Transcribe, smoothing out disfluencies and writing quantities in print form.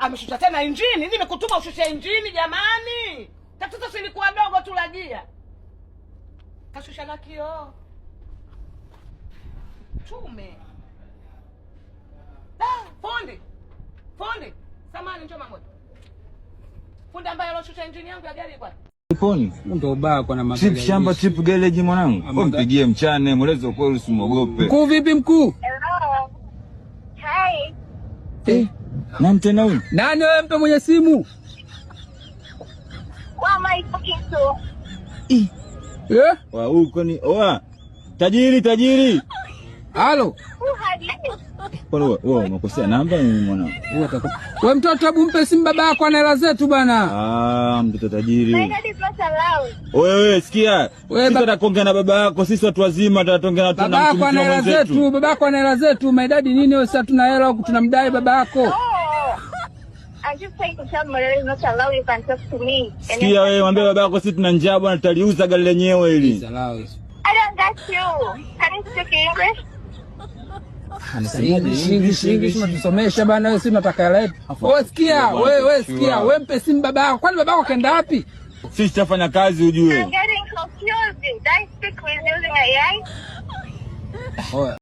Ameshusha tena injini. Nimekutuma ushushe injini jamani. Tatizo silikuwa dogo tu la gia. Kashusha na kioo. Tume. Ah, fundi. Fundi. Samahani, njoo mama. Fundi ambaye aloshusha injini yangu ya gari kwa. Poni. Ndio ubaya kwa na magari. Chip shamba, chip garage mwanangu. Wewe mpigie mchane, mweleze ukweli, usimwogope. Mkuu vipi mkuu? Hello. Hi. Eh, Nani tena huyu? Nani wewe, mpe mwenye simu? Who am I talking to? Eh? Wa huyu kwani oa. Tajiri, tajiri. Halo. Who had you? Kwani wewe umekosea namba mimi mwanangu? Huyu atakuwa. Wewe mtoto, hebu mpe simu baba yako, ana hela zetu bana. Ah, mtoto tajiri. My dad is not allowed. Wewe sikia. Wewe Sisi tutaongea na baba yako, sisi watu wazima tutaongea na Baba yako ana hela zetu, baba yako ana hela zetu. My daddy nini wewe, sasa tuna hela huku tunamdai baba yako. Oh. I'm just trying to tell my dad is not allowed. You can talk to me. And Sikia wewe, mwambie baba yako sisi tuna njaa bwana, tutaliuza gari lenyewe hili. Salao hizo. I don't get you. Can you speak English? English, English, English unatusomesha bana wewe, si tunataka hela yetu. Wewe sikia, wewe sikia, wewe mpe simu baba yako. Kwani baba yako kaenda wapi? Sisi tutafanya kazi ujue. I'm getting confused. Did I speak with using AI? Oya.